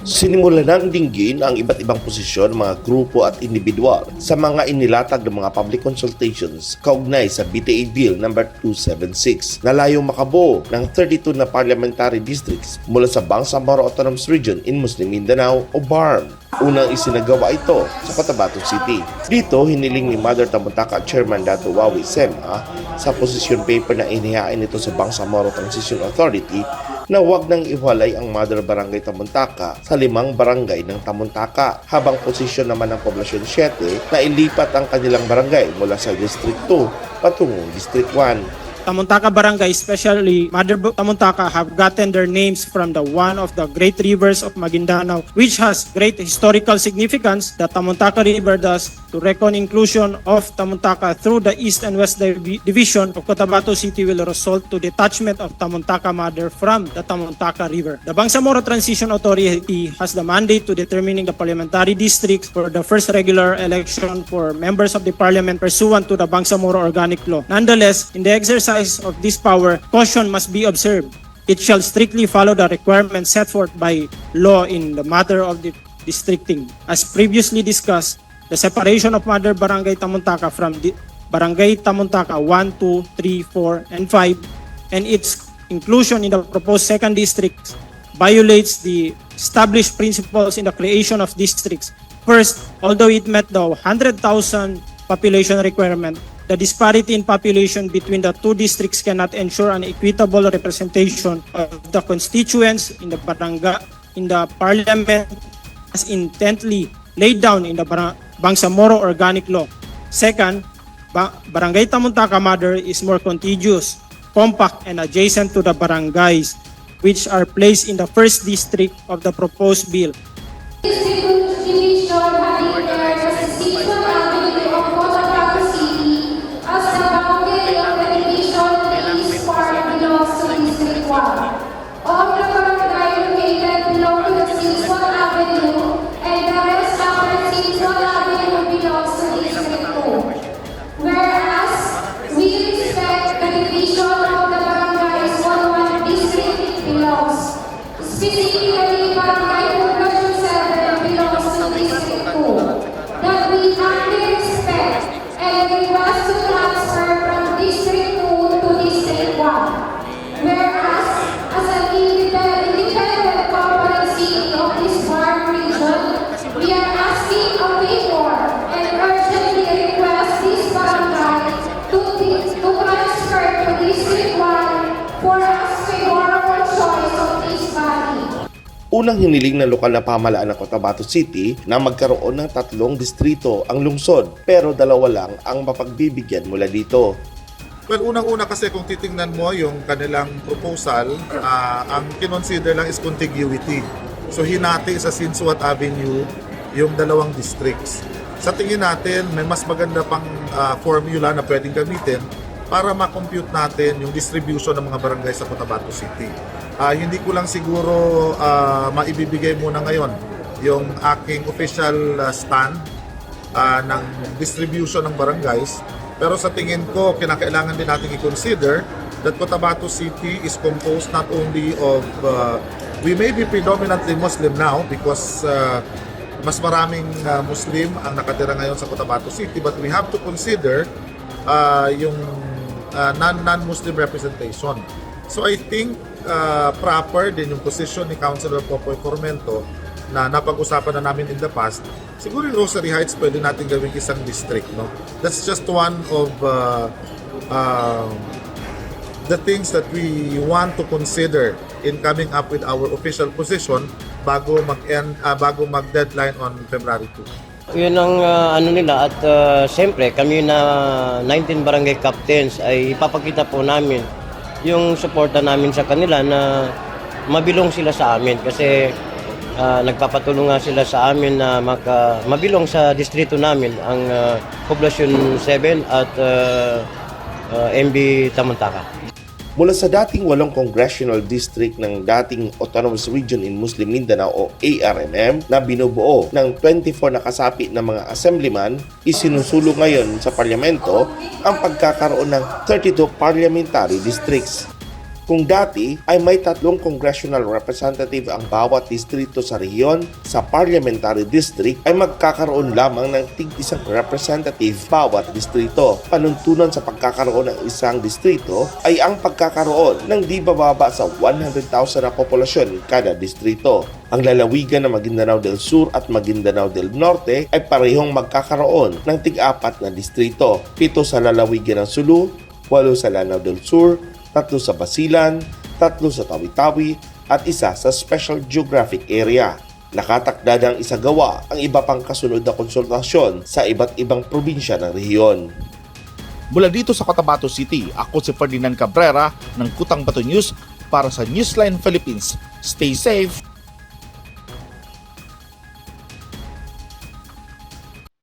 Sinimula ng dinggin ang iba't ibang posisyon ng mga grupo at individual sa mga inilatag ng mga public consultations kaugnay sa BTA Bill No. 276 na layong makabuo ng 32 na parliamentary districts mula sa Bangsamoro Autonomous Region in Muslim Mindanao o BARMM. Unang isinagawa ito sa Cotabato City. Dito, hiniling ni Mother Tamontaka Chairman Datu Wawi Sema sa position paper na inihain nito sa Bangsamoro Transition Authority na huwag nang iwalay ang Mother Barangay Tamontaka sa limang barangay ng Tamontaka, habang posisyon naman ng Poblasyon 7 na ilipat ang kanilang barangay mula sa District 2 patungong District 1. Tamontaka Barangay, especially Mother Tamontaka, have gotten their names from the one of the great rivers of Maguindanao, which has great historical significance. The Tamontaka River. Thus, to reckon inclusion of Tamontaka through the East and West Division of Cotabato City will result to detachment of Tamontaka Mother from the Tamontaka River. The Bangsamoro Transition Authority has the mandate to determining the parliamentary districts for the first regular election for members of the parliament pursuant to the Bangsamoro Organic Law. Nonetheless, in the exercise of this power, caution must be observed. It shall strictly follow the requirements set forth by law in the matter of the districting. As previously discussed, the separation of Mother Barangay Tamontaka from the Barangay Tamontaka 1, 2, 3, 4, and 5 and its inclusion in the proposed second district violates the established principles in the creation of districts. First, although it met the 100,000 population requirement, the disparity in population between the two districts cannot ensure an equitable representation of the constituents in the barangay in the parliament as intently laid down in the Bangsamoro Organic Law. Second, Barangay Tamontaka Mother is more contiguous, compact, and adjacent to the barangays which are placed in the first district of the proposed bill. District Division having declared the Sinsuat Avenue of Cotabato City as the boundary of the division of the east part belongs to District 1. All the barangay located belong to the Sinsuat Avenue and the rest after Sinsuat Avenue belongs to District 2. Whereas we respect the division of the barangays on one district it belongs. Specifically, Barangay Poblacion 7 belongs to District 2. That we humbly respect and request to transfer from District 2 to District 1. Whereas, as an independent component city of this BARMM region, we are asking a favor and urgently request this barangay to transfer to District 1 for us favorable choice of this body. Unang hiniling ng lokal na pamahalaan ng Cotabato City na magkaroon ng tatlong distrito ang lungsod, pero dalawa lang ang mapagbibigyan mula dito. Well, unang-una kasi, kung titingnan mo yung kanilang proposal, ang kinonsider lang is contiguity. So hinati sa Sinsuat Avenue yung dalawang districts. Sa tingin natin, may mas maganda pang formula na pwedeng gamitin para ma-compute natin yung distribution ng mga barangay sa Cotabato City. Hindi ko lang siguro maibibigay muna ngayon yung aking official stand ng distribution ng barangays. Pero sa tingin ko, kinakailangan din natin i-consider that Cotabato City is composed not only of, we may be predominantly Muslim now because mas maraming Muslim ang nakatira ngayon sa Cotabato City, but we have to consider yung non-Muslim representation. So I think proper din yung position ni Councilor Popoy Formento na napag-usapan na namin in the past. Siguro yung Rosary Heights, pwede natin gawing isang district, no? That's just one of the things that we want to consider in coming up with our official position bago mag-deadline on February 2. Yun ang ano nila at siyempre kami na 19 barangay captains ay ipapakita po namin yung suporta namin sa kanila na ma-belong sila sa amin kasi nagpapatulong nga sila sa amin na ma-belong sa distrito namin ang Poblacion 7 at MB Tamontaka. Mula sa dating walong congressional district ng dating Autonomous Region in Muslim Mindanao o ARMM na binubuo ng 24 na kasapi ng mga assemblyman, isinusulong ngayon sa parlamento ang pagkakaroon ng 32 parliamentary districts. Kung dati ay may tatlong congressional representative ang bawat distrito sa rehiyon, sa parliamentary district ay magkakaroon lamang ng tig-isang representative bawat distrito. Panuntunan sa pagkakaroon ng isang distrito ay ang pagkakaroon ng di bababa sa 100,000 na populasyon kada distrito. Ang lalawigan ng Maguindanao del Sur at Maguindanao del Norte ay parehong magkakaroon ng tig-apat na distrito. 7 sa lalawigan ng Sulu, 8 sa Lanao del Sur, 3 sa Basilan, 3 sa Tawi-Tawi at 1 sa Special Geographic Area. Nakatakda ng isagawa ang iba pang kasunod na konsultasyon sa iba't ibang probinsya ng rehiyon. Mula dito sa Cotabato City, ako si Ferdinand Cabrera ng Kutang Bato News para sa Newsline Philippines. Stay safe!